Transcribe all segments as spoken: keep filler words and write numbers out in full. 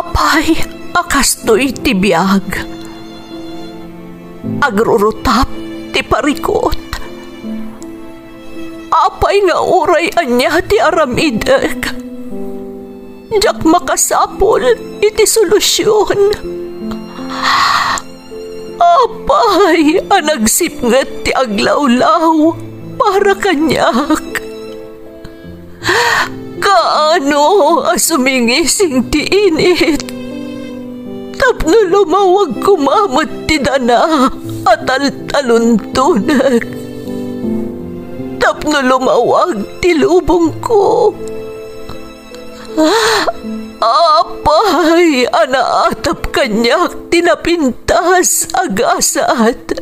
Apay a kastoy ti biag? Agrurutap ti parikut. Apay nga uray ania ti aramidek, diak makasapul iti solusion. Apay a nagsipnget ti aglawlaw para kaniak? Kaano a sumingising ti init tapno lumawag koma met ti dana a taltaluntonek, tapno lumawag ti lubongko? Apay a naatap kaniak ti napintas a gasat?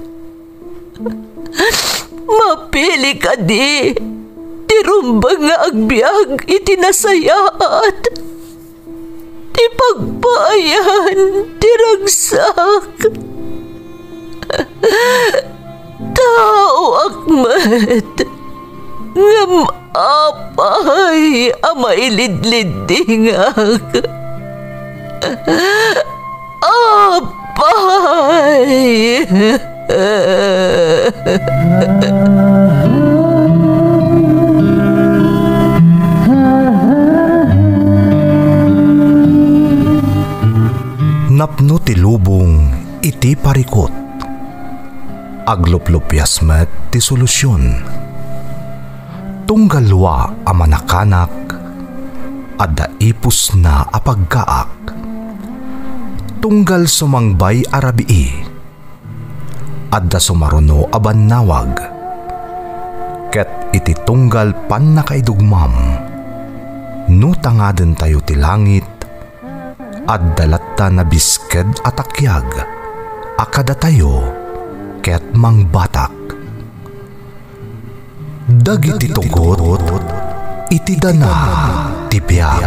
Mapili kadi ti rumbeng nga agbiag iti nasayaat, ti pagpaayan ti ragsak? Taoak met, ngem apay a mailidliddingak? Apay! Napno ti lubong iti parikut. Agluplupias met ti solusion. Tunggal lua a manakanak, adda ipusna a pagkaak. Tunggal sumangbay a rabii, adda sumaruno a bannawag. Ket iti tunggal pannakaidugmam, no tangadentayo ti langit, adda latta nabisked a takiag a kadatayo ket mangbatak. Dagiti tugot iti dana ti biag.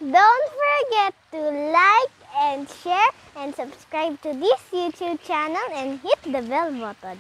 Don't forget to like and share and subscribe to this YouTube channel and hit the bell button.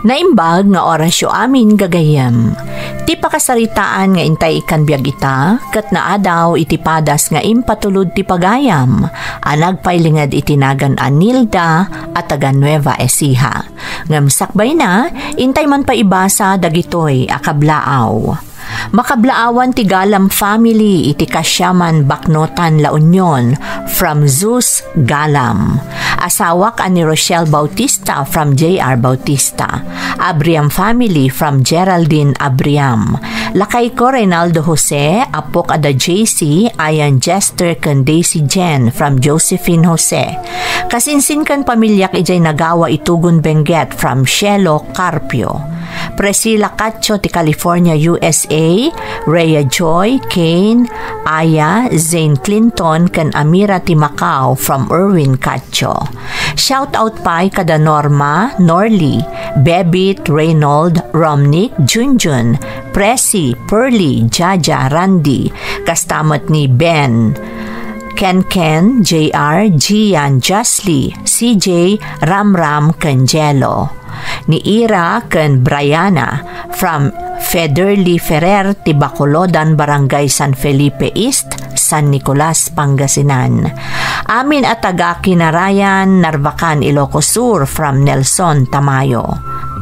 Naimbag nga orasyo amin, gagayyem. Ti pakasaritaan nga intay ikkan biag ita, ket naadaw iti padas nga impatulod ti pagayam, a nagpailinged iti nagan a Nilda a taga Nueva Ecija. Ngem sakbayna, intay man pay ibasa dagitoy a kablaaw. Makablaawan ti Galam family iti kasiaman Baknotan, La Union, from Zeus Galam. Asawak a ni Rochelle Bautista from J R Bautista. Abriam family from Geraldine Abriam. Lakayko Reynaldo Jose, apok a da J C, Ian Jester ken Daisy Jen from Josephine Jose. Kasinsin ken pamiliak idiay Nagawa, Itugon, Benguet from Shelo Carpio. Priscilla Cacho ti California, U S A, Rhea Joy, Kane, Aya, Zane Clinton, ken Amira ti Macau from Erwin Cacho. Shout out pay kada Norma, Norly, Bebit, Reynold, Romnick, Junjun, Presi, Pearly, Jaja, Randy, kasta met ni Ben, Ken Ken, J R, Gian, Jasly, C J, Ramram, ken Jello. Ni Ira ken Briana from Federly Ferrer ti Bacolod, Barangay San Felipe East, San Nicolas, Pangasinan. Amin a taga Kinarayan, Narvacan, Ilocos Sur from Nelson Tamayo.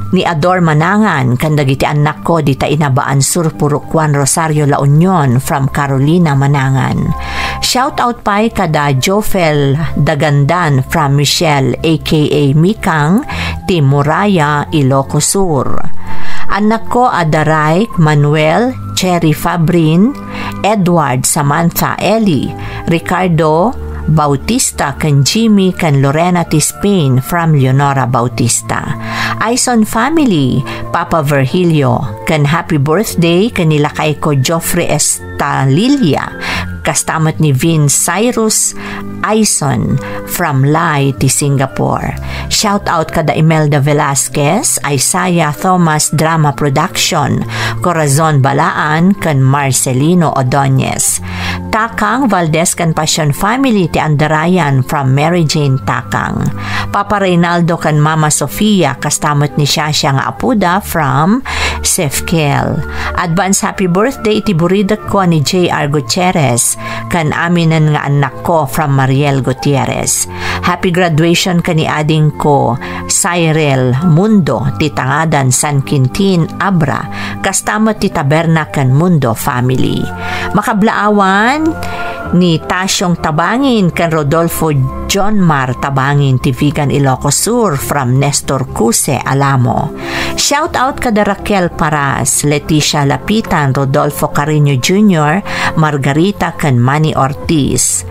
Ni Ador Manangan ken dagiti annakko dita Inabaan Sur, Purok one, Rosario, La Union from Carolina Manangan. Shout out pay kada Jofel Dagandan from Michelle, A K A Mikang, ti Muraya, Ilocos Sur. Annakko a da Raik, Manuel, Cherry Fabrin, Edward, Samantha, Ellie, Ricardo, Bautista ken Jimmy ken Lorena Tispin from Leonora Bautista. Aison family, Papa Virgilio, ken happy birthday ken ni lakayko Geoffrey Estalilia, kasta met ni Vin Cyrus Aison from Lai ti Singapore. Shout out kada Imelda Velasquez, Isaiah Thomas Drama Production, Corazon Balaan, ken Marcelino Odoñez. Takang Valdez ken Passion family ti andarayan from Mary Jane Takang. Papa Reynaldo ken Mama Sofia, kasta met ni Shasha nga apoda from Sefkel. Advance happy birthday iti buridekko a ni J R Gutierrez, ken aminen nga annakko from Mariel Gutierrez. Happy graduation ken ni adingko, Cyril Mundo, ti tangadan San Quintin, Abra, kasta met ti Taberna ken Mundo family. Makablaawan ni Tasyong Tabangin ken Rodolfo John Mar Tabangin ti Vigan, Ilocos Sur, from Nestor Cuse Alamo. Shout out kada Raquel Paras, Leticia Lapitan, Rodolfo Carino Junior, Margarita ken Manny Ortiz.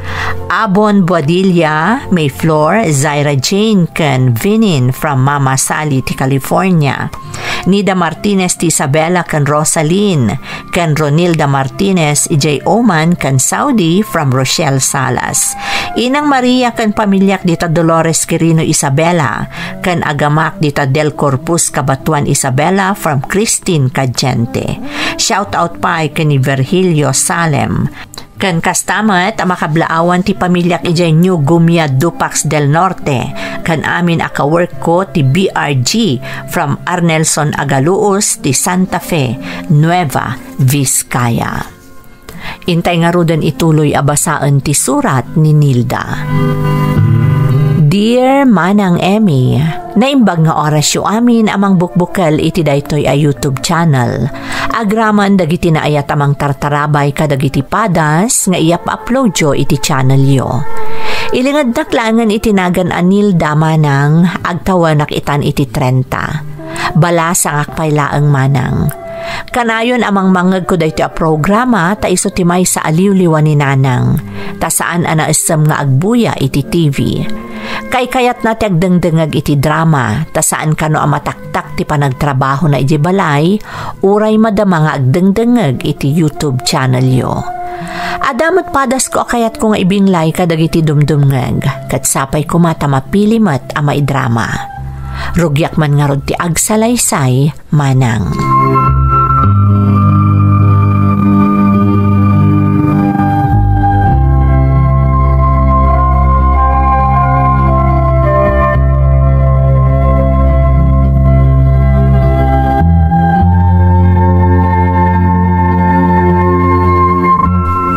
Abon Boadilla, May Flor, Zaira Jane ken Vinin from Mama Sally ti California. Nida Martinez ti Isabela ken Rosalyn, ken Ronilda Martinez idiay Oman ken Saudi from Rochelle Salas. Inang Maria ken pamiliak dita Dolores Quirino Isabela, ken agamak dita Del Corpus Cabatuan Isabela from Christine Cadiente. Shout out pay ken ni Virgilio Salem. Ken kasta met a makablaawan ti pamiliak idiay New Gumia, Dupax del Norte, ken amin a kaworkko ti B R G from Arnelson Agaluos ti Santa Fe, Nueva Vizcaya. Intay ngaruden ituloy a basaen ti surat ni Nilda. Dear Manang Emmy, naimbag nga orasyo amin a mangbukbukel iti daytoy a YouTube channel. Agraman dagiti naayat a mangtartarabay kadagiti padas nga iyap-uploadyo iti channelyo. Ilingednak laengen iti nagan a Nilda, Manang, agtawenak itan iti trenta. Balasangak pay laeng, Manang. Kanayon a mangmangngegko daytoy a programa ta isu ti maysa a liwliwa ni Nanang, ta saan a naessem nga agbuya iti T V. Kaykayatna ti agdengdengngeg iti drama, ta saan kano a mataktak ti panagtrabahona idiay balay, uray madama nga agdengdengngeg iti YouTube channelyo. Adda met padasko a kayatko nga ibinglay kadagiti dumdumngeg, ket sapay koma ta mapili met a maidrama. Rugiak man ngarud ti agsalaysay, Manang.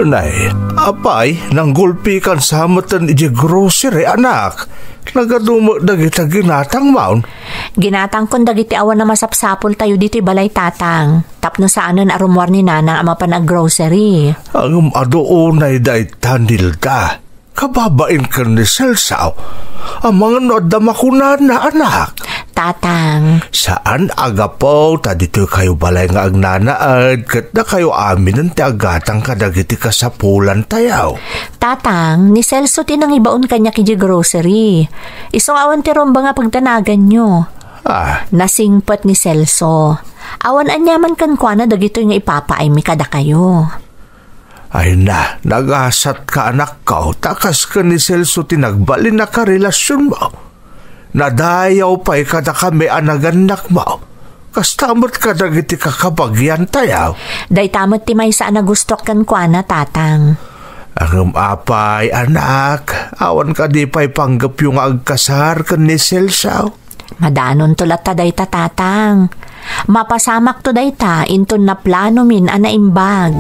Nay, apay, nanggulpikan sa meten iti grocery, anak? Nagadu met dagita ginatangmon? Ginatangkon dagiti awan a masapsapultayo ditoy balay, Tatang, tapno saanen a rummuar ni Nanang a mapan aggrocery. Ngem adu unay dayta, Nilda. Kababain ken ni Celso. Amangan no adda makunana, anak. Tatang. Saan a gapu ta ditoykayo balay nga agnanaed ket dakayo aminen ti aggatang kadagiti kasapulantayo. Tatang, ni Celso ti nangibaon kaniak idiay grocery. Isu nga awan ti rumbeng a pagdanaganyo. Ah. Nasingpet ni Celso. Awan aniaman kenkuana dagitoy nga ipapaaymi kadakayo. Ay na, nagasatka, anakko, ta kas ken ni Celso ti nagbalin a karelasionmo. Nadayaw pay kadakami a nagannakmo. Kasta met kadagiti kakabagiantayo. Dayta met ti maysa a nagustok kenkuana, Tatang. Ngem apay, anak, awan kadi pay panggepyo nga agkasar ken ni Celso? Madanonto latta dayta, Tatang. Mapasamakto dayta inton naplanomin a naimbag.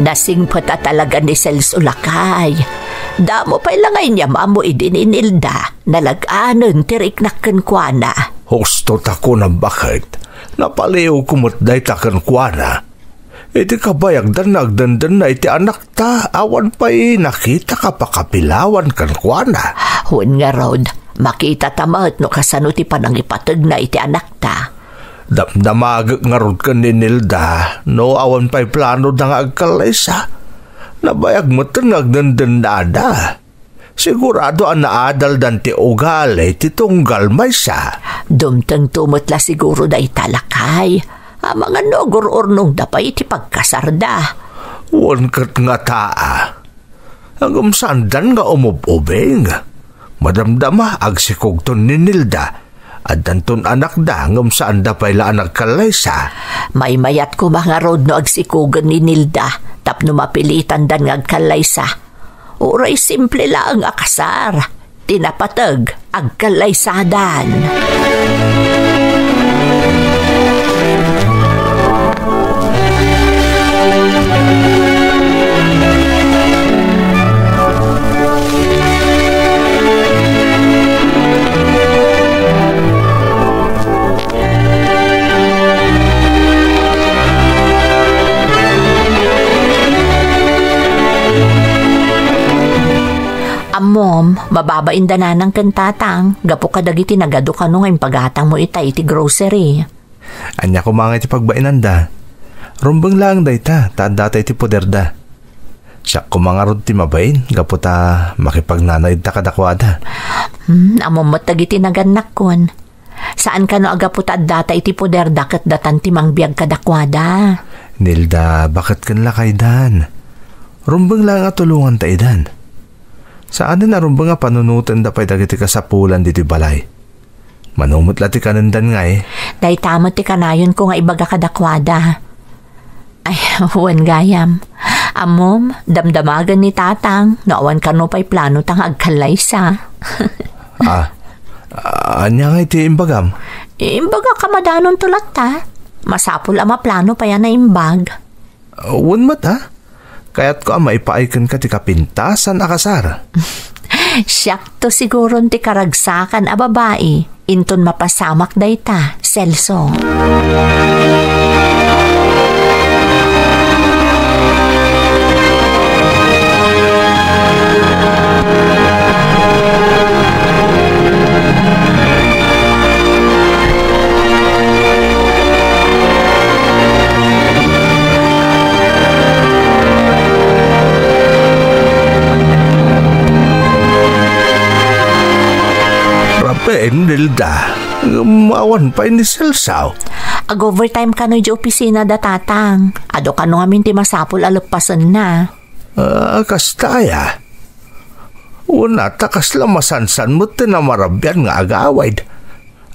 Nasingpet a talaga ni Celso, lakay. Damo pay la nga inyam-ammo idi ni Nilda, nalaganen ti riknak kenkuana. Husto ta kunam, baket. Napaliiwko met dayta kenkuana. Iti kabayagdan nga agdendenna iti anakta, awan pay nakitaka pakapilawan kenkuana. Wen ngarud, makitata met no kasano ti panangipategna iti anakta. Damdamagek ngarud ken ni Nilda no awan pay planoda nga agkallaysa. Nabayag metten nga agdendennada. Sigurado a naadaldan ti ugali ti tunggal maysa. Dumtengto met la siguro dayta, lakay. Amangan no agur-urnongda pay iti pagkasarda. Wen ket ngata a. Ngem saandan nga umub-ubing. Madamdama, agsikogton ni Nilda. Addanton anakda, ngem saanda pay la a nagkallaysa. Maymayat koma ngarud no agsikogen ni Nilda tapno mapilitandan nga agkallaysa. Uray simple laeng a kasar ti napateg agkallaysadan. Ammom, mababain da nanang ken tatang, gapu kadagiti nagadu kano nga impagatangmo ita iti grocery. Ania koma nga iti pagbainanda? Rumbeng laeng dayta, ta addata iti poderda. Siak koma ngarud ti mabain, gapu ta makipagnanaedta kadakuada. Hmm, ammom met dagiti nagannakkon. Saan kano a gapu ta addata iti poderda ket datan ti mangbiag kadakuada. Nilda, baket ken lakaydan. Rumbeng laeng a tulonganta idan. Saanen a rumbeng a panunotenda pay dagiti kasapulan ditoy balay. Mano met la ti kanendan ngay? Dayta met ti kanayonko nga ibaga kadakuada. Ay, wen gayam. Ammom, damdamagen ni tatang no awan kano pay planota nga agkallaysa. Ah, ania ngay ti imbagam? Imbagak a madanonto latta. Masapul a maplano pay a naimbag. Wen met, a? Kayatko a maipaay kenka ti kapintasan a kasar. Siakto siguron ti karagsakan a babai inton mapasamak dayta, Celso. Rabii, Nilda, ngem awan pay ni Celso. Ag-overtime kano idiay opisina da tatang. Adu kano ngamin ti masapul a leppasenna. Ah, kasta aya? Wen a, ta kasla masansan met ti namarabian nga agawid.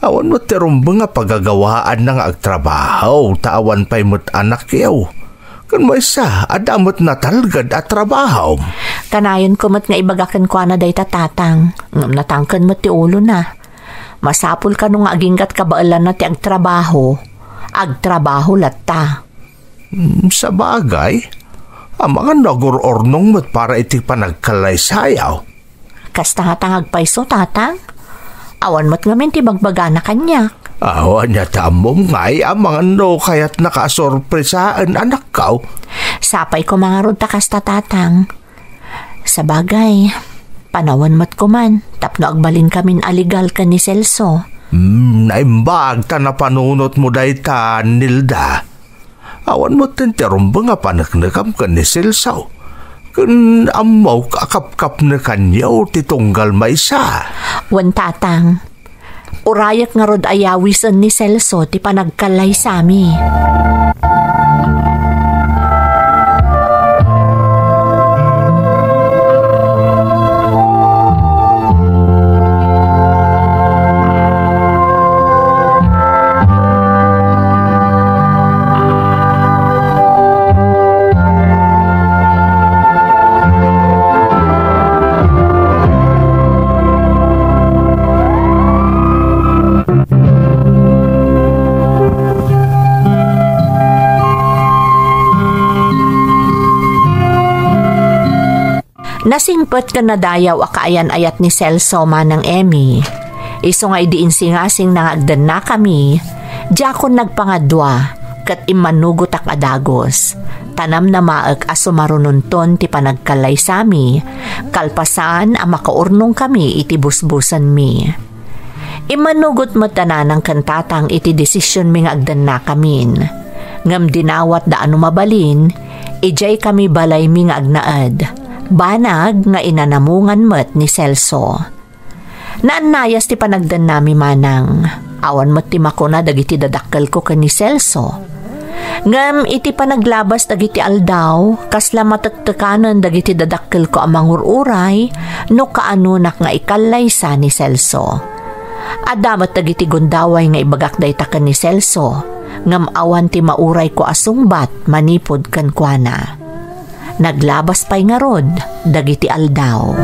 Awan met ti rumbeng a pagagawaanna nga agtrabaho, ta awan pay met anakyo. Ken maysa, adda met natalged a trabaho. Kanayonko met nga ibaga kenkuana dayta tatang, ngem natangken met ti ulona. Masapul kano nga aginggat kabaelanna ti agtrabaho. Agtrabaho latta. Mm, sabagay, amangan no agur-urnong met para iti panagkallaysayo. Kasta nga ta nga agpayso, tatang? Awan met ngamin ti bagbagana kaniak. Awan ania ti ammom ngay, amangan no kayatnaka a sorpresaen, anakko. Sapay koma ngarud ta kasta, tatang. Sabagay, panawen met koman tapno agbalinkamin a legal ken ni Celso. Hmm, naimbag ta napanunotmo dayta, Nilda. Awan met ti rumbeng a paneknekam ken ni Celso. Ken ammok a kapkapnekanyo ti tunggal maysa. Wen, tatang. Urayek ngarud a yawisen ni Celso ti panagkallaysami. Nasingpet ken nadayaw a kaayan-ayat ni Celso, Manang Emmy. Isu nga idi insingasingna nga agdennakami, Diakon nagpangadua, ket immanugotak a dagus. Ta namnamaek a sumarunonton ti panagkallaysami, kalpasan a makaurnongkami iti busbusenmi. Immanugot met da nanang ken tatang iti desisionmi nga agdennakamin. Ngem dinawatda a no mabalin, idiay kami balaymi nga agnaed. Banag nga inanamungan met ni Celso. Naannayas ti panagdennami manang. Awan met ti makuna dagiti dadakkelko ken ni Celso. Ngem iti panaglabas dagiti aldaw, kasla matektekanen dagiti dadakkelko a mangur-uray no kaanonak nga ikallaysa ni Celso. Adda met dagiti gundaway nga ibagak dayta ken ni Celso, ngem awan ti maurayko a sungbat manipud kenkuana. Naglabas pay ngarud dagiti aldaw.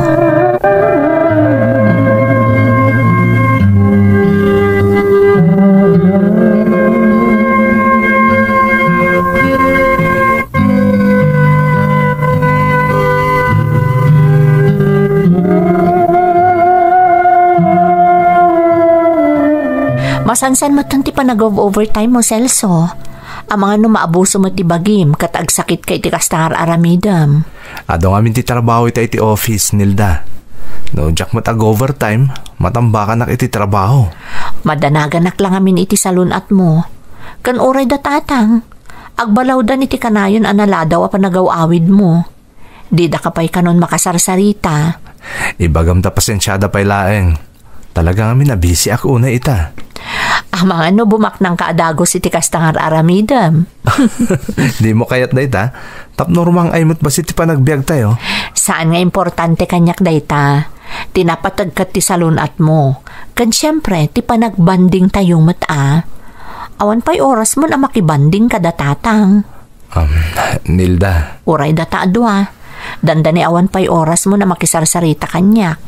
Masansan met ti panag-overtime mo, Celso. Amangan no maabuso met ti bagim ket agsakitka iti kasta nga ar-aramidem. Adu ngamin ti trabaho ita iti office, Nilda. No diak met ag-overtime, matambakanak iti trabaho. Madanaganak la ngamin iti salun-atmo. Ken uray da tatang, agbalawdan iti kanayon a naladaw a panagaw-awidmo. Didaka pay kanon makasarsarita. Ibagam ta pasensiada pay laeng. Talaga ngamin a bisiak unay ita. Amangan no bumaknangka a dagus iti kasta nga ar-aramidem. Dimo kayat dayta? Tapno rumang-ay met bassit ti panagbiagtayo. Saan nga importante kaniak dayta. Ti napateg ket ti salun-atmo. Ken siempre, ti panagbondingtayo met a. Awan pay orasmon a makibonding kada tatang. Um, Nilda. Uray data a dua. Dandani awan pay orasmon a makisarsarita kaniak.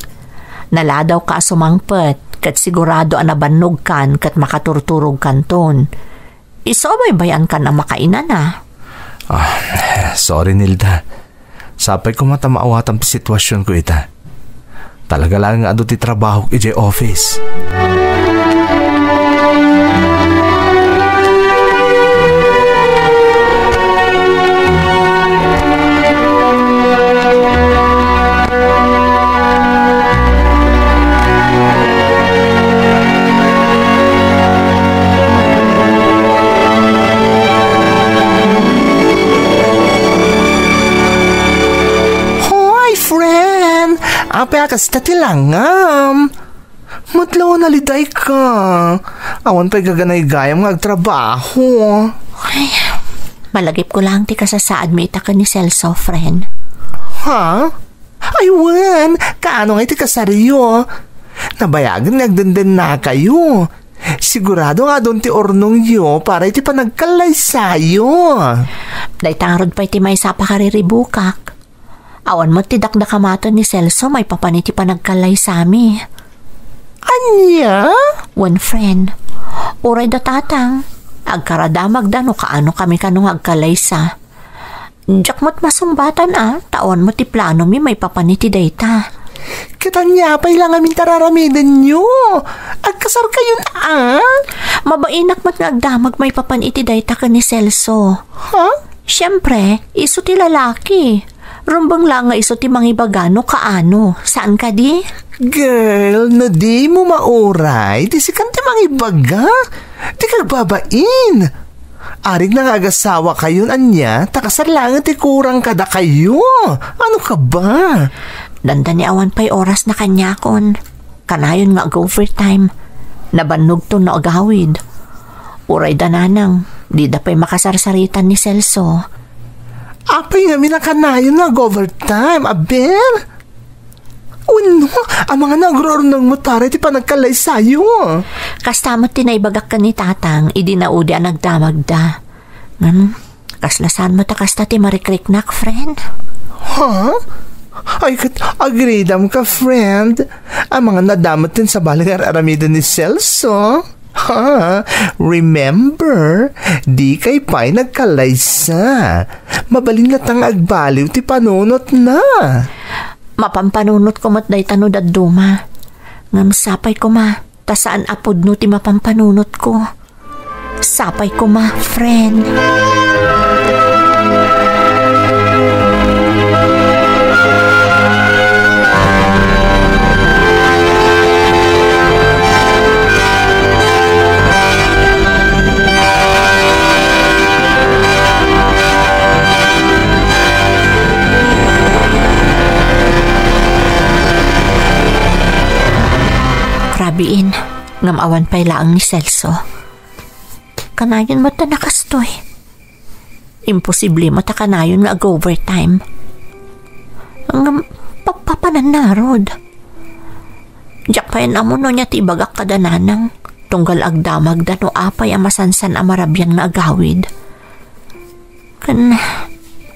Naladawka a sumangpet, ket sigurado a nabannogkan ket makaturturogkanton. Isu a baybay-ankan a makainana. Ah, sorry, Nilda. Sapay koma ta maawatam ti situasionko ita. Talaga laeng nga adu ti trabahok idiay office. Hoy, friend! Apay a kasta ti langam? Met la a nalidayka. Awan pay gaganaygayam nga agtrabaho. Ay, malagipko laeng ti kasasaadmi ita ken ni Celso, friend. Ha? Ay, wen, kaano nga iti kasaryo? Nabayagen nga agdendennakayo. Sigurado nga adun ti urnongyo para iti panagkallaysayo. Dayta ngarud pay ti maysa a pakariribukak. Awan met ti dakdakamaten ni Celso maipapan iti panagkallaysami. Ania? Wen, friend. Uray da tatang. Agkaradamagda no kaano kami kano nga agkallaysa. Diak met masungbatan a, ta awan met ti planomi maipapan iti dayta. Ket ania pay la ngamin ti ar-aramidenyo? Agkasarkayon a? Mabainak met nga agdamag maipapan iti dayta ken ni Celso. Ha? Siempre, isu ti lalaki. Rumbeng la nga isu ti mangibaga no kaano, saan kadi? Girl, no dimo mauray, ti sikan ti mangibaga. Ti kagbabain. Arig nga agasawakayon ania, ta kasar laeng ti kurang kadakayo. Ano ka ba? Dandani awan pay orasna kaniakon. Kanayon nga ag-overtime. Nabannogton no agawid. Uray da nanang, dida pay makasarsaritan ni Celso. Apay ngamin a kanayon nga ag-overtime, aber? Wenno, amangan a agruurnong met para iti panagkallaysayo. Kasta met ti naibagak ken ni tatang idi naudi a nagdamagda. Ngem, kasla saan met a kasta ti marikriknak, friend? Ha? Ay, ket agridam ka, friend. Amangan a adda met ti sabali nga ar-aramiden ni Celso. Ha? Remember, dikay pay nagkallaysa. Mabalin latta nga agbaliw ti panunotna. Mapampanunotko met dayta no dadduma. Ngem sapay koma, ta saan a pudno ti mapampanunotko. Sapay koma, friend. Grabe, In, ngem awan pay laeng ni Celso. Kanayon met ta nakastoy. Imposible met a kanayon nga ag-overtime. Ngem, papapananna ngarud. Diak pay ammo no ania ti ibagak kada nanang, tunggal agdamagda no apay a masansan a marabian nga agawid. Ken,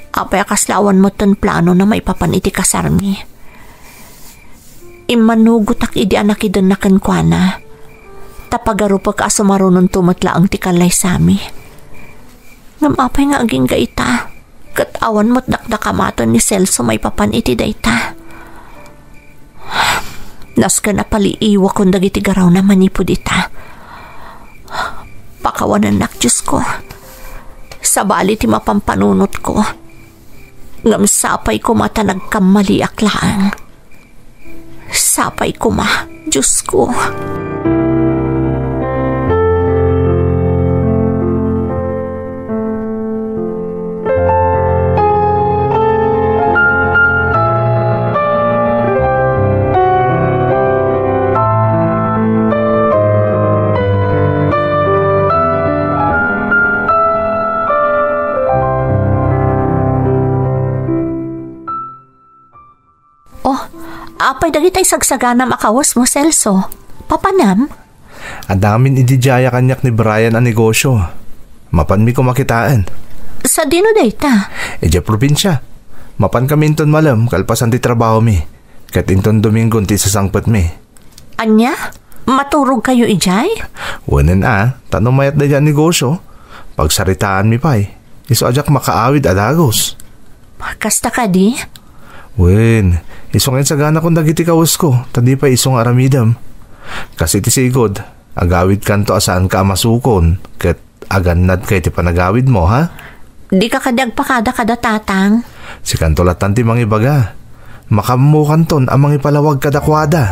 apay a kasla awan metten planona maipapan iti kasarmi. Immanugotak idi a nakidenna kenkuana. Ta pagarupek a sumarunonto met laeng ti kallaysami. Ngem apay nga agingga ita? Ket awan met dakdakamaten ni Celso maipapan iti dayta. Nasken a paliiwakon dagiti garawna manipud ita. Pakawanennak, Diosko. Sabali ti mapampanunotko. Ngem sapay koma ta nagkammaliak laeng. Sapay koma, Diosko. Oh, apay dagitay sagsaganam a kawesmo, Celso? Papanam? Adda ngamin idiay a kaniak ni Brian a negosio. Mapanmi koma kitaen. Sadino dayta? Idiay probinsia. Mapankami inton malem kalpasan ti trabahomi. Ket inton Domingon ti isasangpetmi. Ania? Maturogkayo idiay? Wen a, ta no mayat daydiay a negosio, pagsaritaanmi pay. Isu a diak makaawid a dagus. Kasta kadi? Wen, isu nga insaganakon dagiti kawesko, ta di pay isu nga aramidem. Kas iti sigud, agawidkanto a saanka a masukon, ket agannadka iti panagawidmo, ha? Dika kadi agpakada kada tatang? Sikanto lattan ti mangibaga. Makammokanton a mangipalawag kadakuada.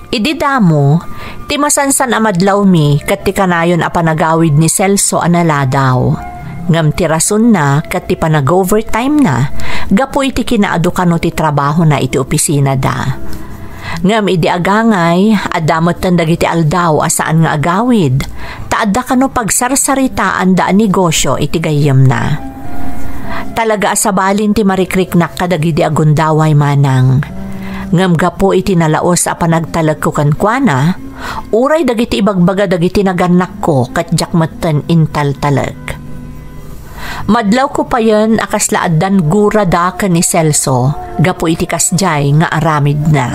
Idi damo, ti masansan a madlawmi ket ti kanayon a panagawid ni Celso a naladaw. Ngem ti rasonna ket ti panag-overtime-na gapu iti kinaadu kano ti trabahona iti opisinada. Ngem idi agangay, adda metten dagiti aldaw a saan nga agawid, ta adda kano pagsarsaritaanda a negosio iti gayyemna. Talaga a sabalin ti marikriknak kadagidi a gundaway manang. Ngem gapu iti nalaus a panagtalekko kenkuana, uray dagiti ibagbaga dagiti nagannakko ket diak metten intaltalek. Madlawko payen a kasla addan gurada ken ni Celso gapu iti kasdiay nga aramidna.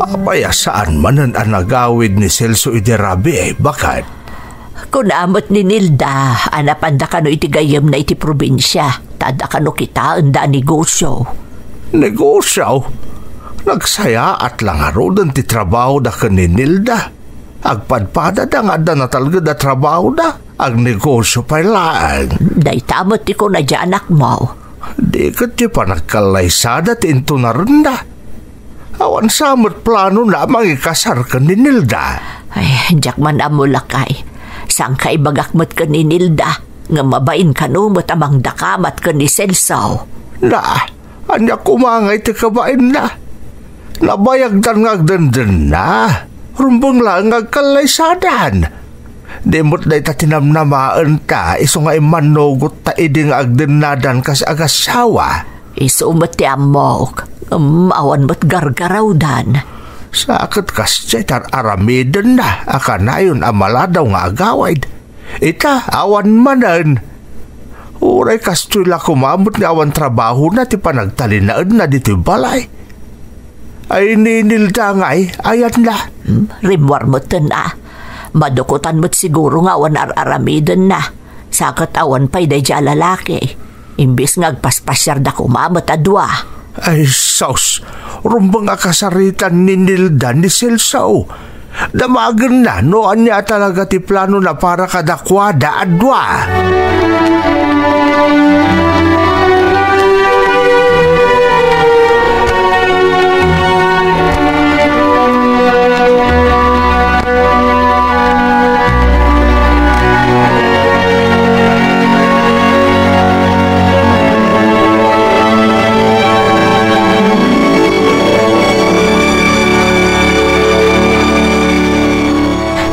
Apay a saan manen a nagawid ni Celso idi rabii, baket? Kuna met ni Nilda a napanda kano iti gayyemna iti probinsia, ta adda kano kitaenda a negosio. Negosio? Nagsayaat la ngaruden ti trabahoda ken ni Nilda. Agpadpadada nga adda natalged a trabahoda, agnegosio pay laeng. Dayta met ti kuna ti anakmo. Di ket ti panagkallaysada ti intunarenda. Awan sa met planona a mangikasar ken ni Nilda. Ay, diak man ammo, lakay. Saan ka ibagak met ken ni Nilda? Ngem mabain kano met a mangdakamat ken ni Celso. Na, ania koma ngay ti kabainna? Nabayagdan nga agdendenna. Rumbeng laeng nga agkallaysadan. Di met dayta ti namnamaenta isu nga immannugotta idi nga agdennadan kas agasawa. Isu met ti ammok, ngem awan met gargarawdan. Sa ket kasdiay ti ar-aramidenna a kanayon a maladaw nga agawid. Ita, awan manen. Uray kastoy la koma met nga awan trabahona ti panagtalinaedna ditoy balay. Ay, ni Nilda ngay, ayanna. Hmm, rimmuar metten a. Madukotan met siguro nga awan ar-aramidenna. Sa ket awan pay daydiay a lalaki. Imbes nga agpaspasiarda koma met a dua. Ay, sus! Rumbeng a kasaritan ni Nilda ni Celso. Damagenna no ania talaga ti planona para kadakuada a dua.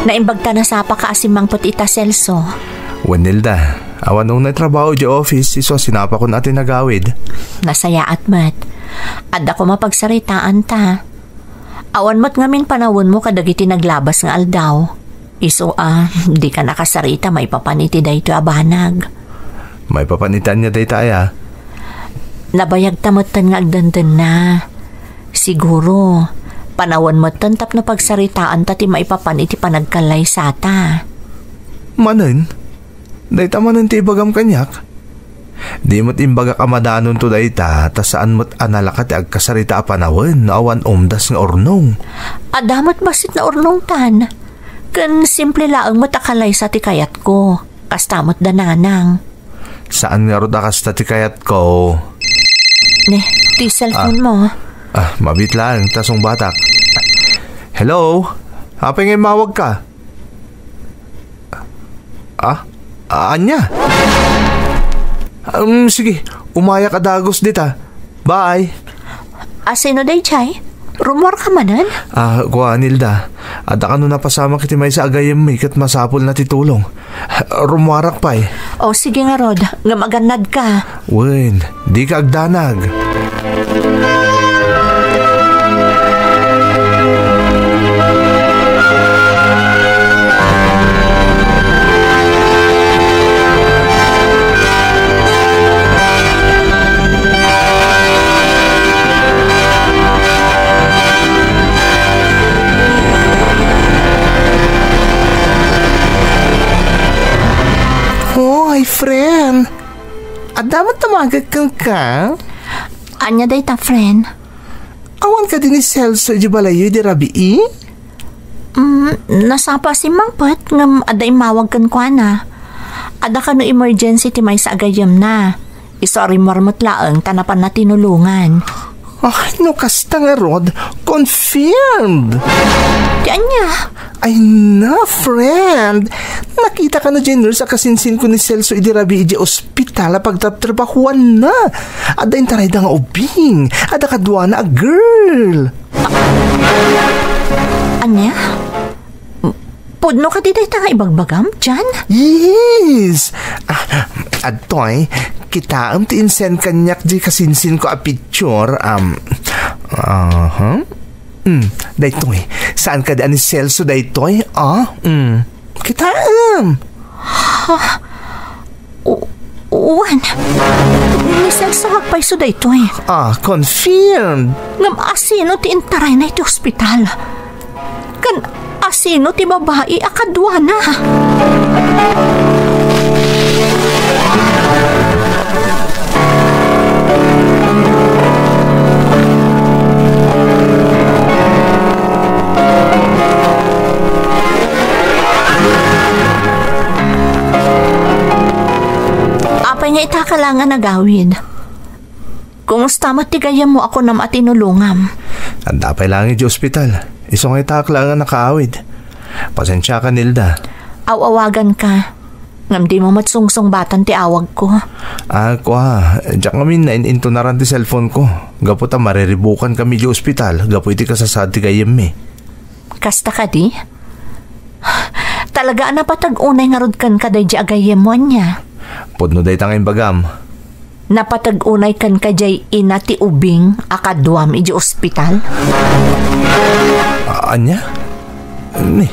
Naimbag ta nasapaka a simmangpet ita, Celso. Wen, Nilda, awan unay trabaho idiay office, isu a sinapakon a ti nagawid. Nasayaat met. Adda koma pagsaritaanta. Awan met ngamin panawenmo kadagiti naglabas nga aldaw. Isu a, dika nakasarita maipapan iti daytoy a banag. Maipapan iti ania dayta aya? Nabayagta metten nga agdendenna. Siguro, panawen metten tapno pagsaritaanta ti maipapan iti panagkallaysata. Manen? Dayta manen ti ibagam kaniak? Di met imbagak a madanonto dayta, ta saan met a nalaka ti agkasarita a panawen no awan umdas nga urnong. Adda met bassit nga urnongtan. Ken simple laeng met a kalaysa ti kayatko. Kasta met da nanang. Saan ngarud a kasta ti kayatko? Ne, ti cellphone mo. Ah, mabiit laeng, ta sungbatak. Hello? Apay nga immawagka? Ah? Ania? Um, sige, umayak a dagus dita. Bye. A, sino daydiay? Rummuarka manen? Ah, kua, Nilda. Adda kano napasamak iti maysa a gayyemmi ket masapulna ti tulong. Rummuarak pay. O, sige ngarud, ngem agannadka. Wen, dika agdanag. Hoy, friend! Adda met tumagek kenka? Ania dayta, friend? Awan kadi ni Celso idiay balayyo idi rabii? Mm, nasapa a simmangpet ngem adda immawag kenkuana. Adda kano emergency ti maysa a gayyemna. Isu a rimmuar met laeng ta napanna tinulongan. Ah, no kasta ngarud, confirmed! Ti ania? Ay na, friend! Nakita kano diay nurse a kasinsinko ni Celso idi rabii idiay ospital a pagtrabtrabahuanna. Adda intarayda nga ubing. Adda kaduana a girl. Ania? Pudno kadi dayta nga ibagbagam, Jan? Yes! Ah, adtoy, kitaem ti insend kaniak diay kasinsinko a picture, um, aha. Hmm, daytoy. Saan kadi a ni Celso daytoy? Ah, hmm. Kitaem. Ha? U-, uwan. Ni Celso pay isu daytoy. Ah, confirmed. Ngem asino ti intarayna iti ospital? Ken asino ti babai a kaduana? Apay nga ita ka laeng a nagawid? Kumusta met ti gayyemmo a kunam a tinulongam? Adda pay laeng idiay ospital. Isu nga ita ka laeng a nakaawid. Pasensiaka, Nilda. Aw-awaganka. Ngem dimo met sungsungbatan ti awagko. Ah, kua, diak ngamin nain-intunaran ti cellphone ko. Gapu ta mariribukankami idiay ospital gapu iti kasasaad ti gayyemmi. Kasta kadi? Talaga a napateg unay ngarud kenka daydiay a gayyemmo, ania? Pudno dayta nga imbagam. Napateg unay kenka diay ina ti ubing a kaduam idiay ospital? A-, ania? Ni,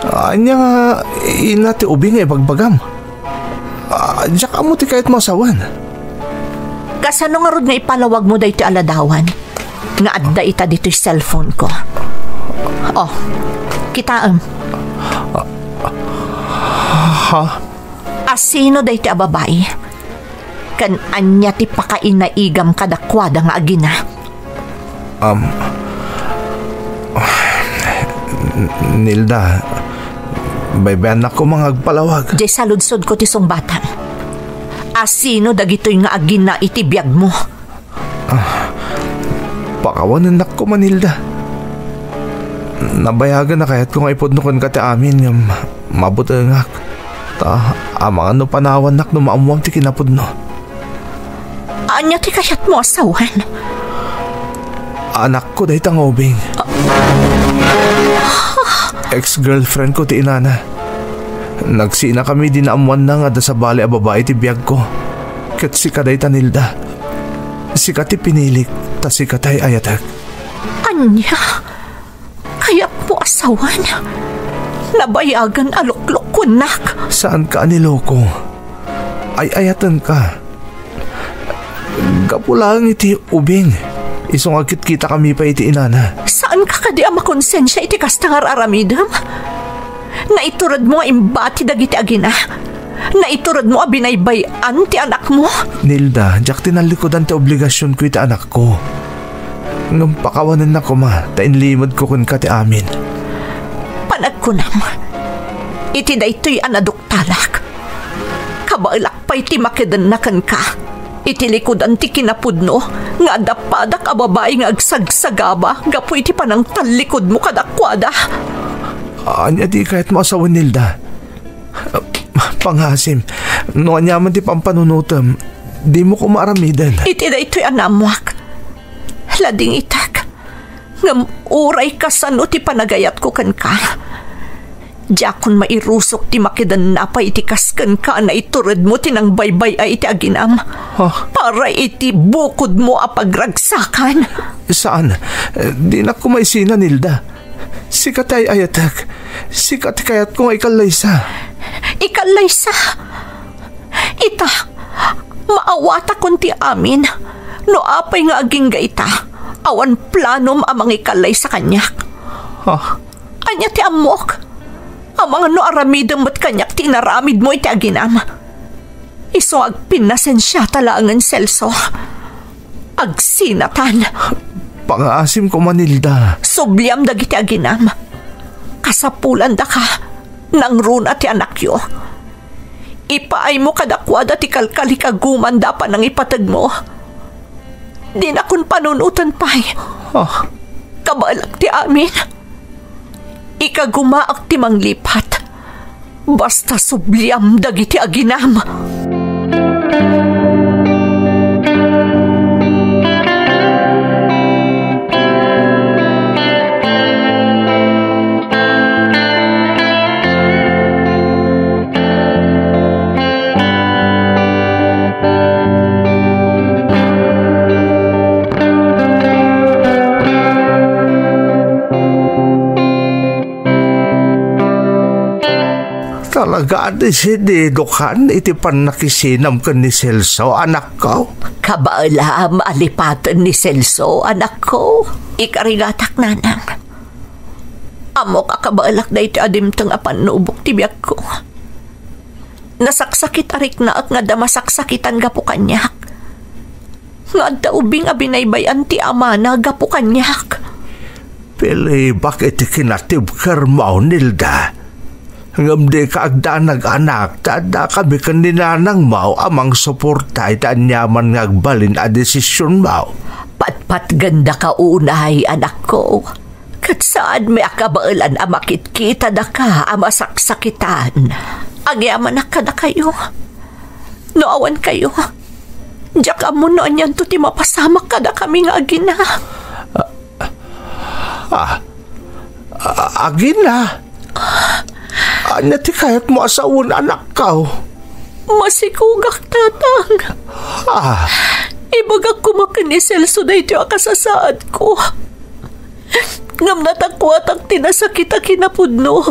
ania nga ina ti ubing nga ibagbagam? Ah, diak ammo ti kayatmo a sawen. Kasano ngarud nga ipalawagmo daytoy a ladawan nga adda ita ditoy cellphone ko? Oh, kitaem. Ha? Asino daytoy a babai? Ken ania ti pakainaigam kadakuada nga agina? Um, Nilda, baybayannak koma nga agpalawag. Diay saludsodko ti sungbatam. Asino dagitoy nga agina iti biagmo? Ah, pakawanennak koma, Nilda. Nabayagen a kayatko nga ipudno kenka ti amin ngem mabutengak. Ta, amangan no panawannak no maammuam ti kinapudno. Ania ti kayatmo a sawen? Anakko dayta nga ubing. Ex-girlfriend ko ti inana. Nagsinakami idi naammoanna nga adda sabali a babai ti biagko. Ket sika dayta, Nilda. Sika ti pinilik, ta sika ti ay-ayatek. Ania? Kayatmo a sawen? Nabayagen a luklukuennak. Saanka a niloko. Ay-ayatenka. Gapu laeng iti ubing. Isu nga agkitkitakami pay iti inana. Saanka kadi a makonsensia iti kasta nga ar-aramidem? Naituredmo nga imbati dagiti agina. Naituredmo a binaybay-an ti anakmo. Nilda, diak tinallikudan ti obligasionko iti anakko. Ngem pakawanennak koma, ta inlimedko kenka ti amin. Panagkunam, iti daytoy a naduktalak, kabaelak pay ti makedenna kenka. Iti likudan ti kinapudno nga adda padak a babai nga agsagsagaba gapu iti panangtallikudmo kadakuada. Ania ti kayatmo a sawen, Nilda? Pangasim, no aniaman ti pampanunotem, dimo koma aramiden. Iti daytoy a naammoak, ladingitek. Ngem uray kasano ti panagayatko kenka, diakon mairusok ti makedenna pay iti kas kenka a naituredmo ti nangbaybay-ay iti aginam. Ha? Para iti bukodmo a pagragsakan. Saan. Dinak koma isina, Nilda. Sika ti ay-ayatek. Sika ti kayatko nga ikallaysa. Ikallaysa? Ita, maawatakon ti amin. No apay nga agingga ita, awan planom a mangikallaysa kaniak. Ha? Ania ti ammok? Amangan no aramidem met kaniak ti inaramidmo iti aginam. Isu nga agpinnasensiata laengen, Celso. Agsinatan. Pangaasim koma, Nilda. Subliam dagiti aginam. Kasapulandaka, nangruna ti anakyo. Ipaaymo kadakuada ti kalkalikagumanda a panangipategmo. Dinakon panunoten pay. Ah. Kabaelak ti amin. Ikagumaak ti manglipat. Basta subliam dagiti aginam. Talaga a desididokan iti pannakisinam ken ni Celso, anakko? Kabaelam a lipaten ni Celso, anakko. Ikarigatak, nanang. Ammok a kabaelak daytoy a dimteng a pannubok ti biagko. Nasaksakit a riknaek nga adda masaksakitan gapu kaniak. Nga adda ubing a binaybay-an ti amana gapu kaniak. Pilibak iti kinatibkermo, Nilda. Ngem dika agdanag, anak, ta addakami ken ni nanangmo a mangsuporta iti aniaman nga agbalin a desisionmo. Patpatgendaka unay, anakko. Ket saanmi a kabaelan a makitkitadaka a masaksakitan. Agyamanak kadakayo. No awan kayo, diak ammo no anianto ti mapasamak kadakami nga agina. Ah, ah, agina? Ania ti kayatmo a sawen, anakko? Masikugak, Tatang. Ah. Ibagak koma ken ni Celso daytoy a kasasaadko. Ngem natakuatak ti nasakit a kinapudno.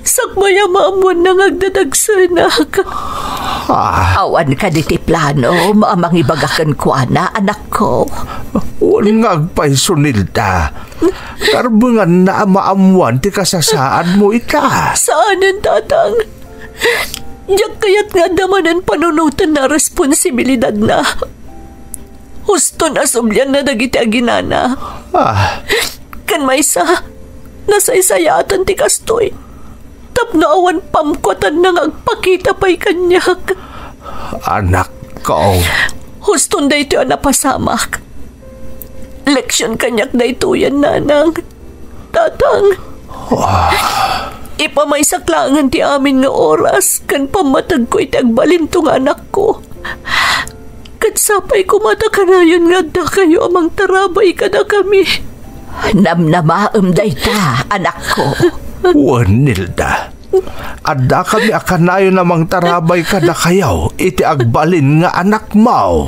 Sakbay a maammoanna nga agdadagsenak. Ah. Awan kadi ti plano a mangibaga kenkuana, anakko? Wen nga agpayso, Nilda. Karbenganna a maammoan ti kasasaadmo ita. Saanen, Tatang. Diak kayat nga adda manen panunotenna a responsibilidatna. Huston a sublianna dagiti aginana. Ah. Ken maysa, nasaysayaatan ti kastoy. Tapno awan pamkuatanna nga agpakita pay kaniak. Anakko. Huston daytoy a napasamak. Leksion kaniak daytoyen, Nanang. Tatang. Ah. Ipamaysak laengen ti amin nga oras ken pammategko iti agbalinto nga anakko. Ket sapay koma ta kanayon nga addakayo a mangtarabay kadakami. Namnamaem dayta, anakko. Wen, Nilda. Addakami a kanayon a mangtarabay kadakayo iti agbalin nga anakmo.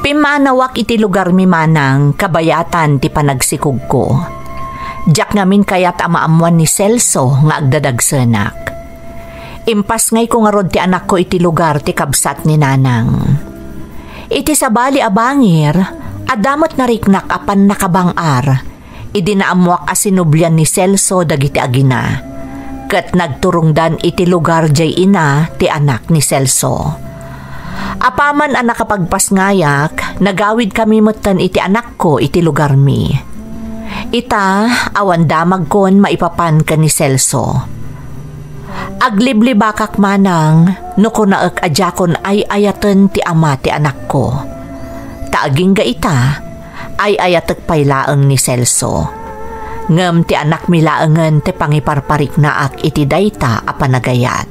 Pimmanawak iti lugarmi, Manang, kabayatan ti panagsikogko. Diak ngamin kayat a maammoan ni Celso nga agdadagsenak. Impasngayko ngarud ti anakko iti lugar ti kabsat ni Nanang. Iti sabali a bangir, adda met nariknak a pannakabang-ar idi naammoak a sinublian ni Celso dagiti agina, ket nagturongdan iti lugar diay ina ti anak ni Celso. Apaman a nakapagpasngayak, nagawidkami metten iti anakko iti lugarmi. Ita, awan damagkon maipapan ken ni Celso. Agliblibakak manang no kunaek a diakon ay-ayaten ti ama ti anakko. Ta agingga ita, ay-ayatek pay laeng ni Celso. Ngem ti anakmi laengen ti pangiparpariknaak iti dayta a panagayat.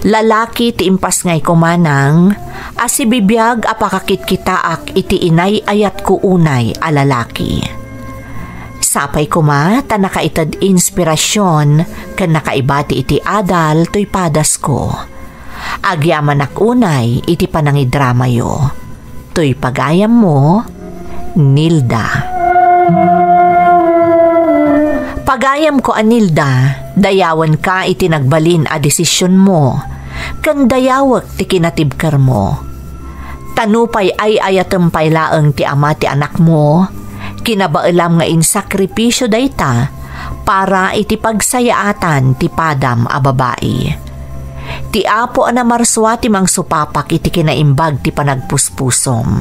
Lalaki ti impasngayko manang a sibibiag a pakakitkitaak iti inay-ayatko unay a lalaki. Sapay koma ta nakaited inspirasyon ken nakaibati iti adal toy padasko. Agyamanak unay iti panangidramayo. Toy pagayammo, Nilda. Pagayamko a Nilda, dayawenka iti nagbalin a desisionmo, ken dayawek ti kinatibkermo. Ta nupay ay-ayatem pay laeng ti ama ti anakmo, kinabaelam nga insakripisio dayta para iti pagsayaatan ti padam a babai. Ti Apo a namarsua ti mangsupapak iti kinaimbag ti panagpuspusom.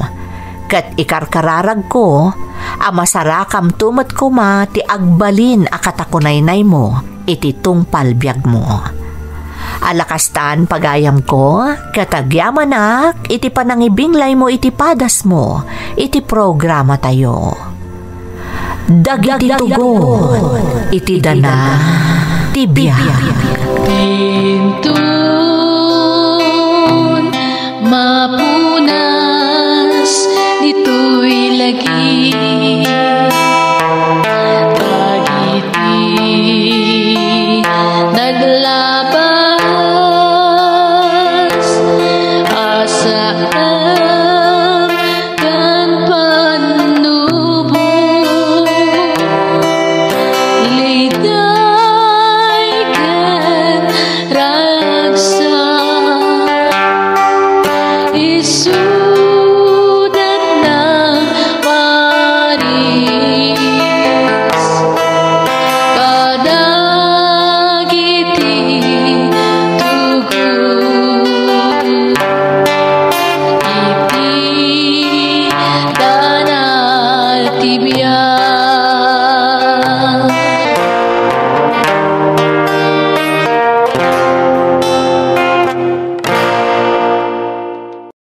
Ket ikarkararagko a masarakamto met koma ti agbalin a katakunaynaymo iti tungpal biagmo. Ala kastan, pagayamko, ket agyamanak iti panangibinglaymo iti padasmo iti programatayo. Dagiti tugot iti dana ti biag. Inton mapunas ditoy lagi.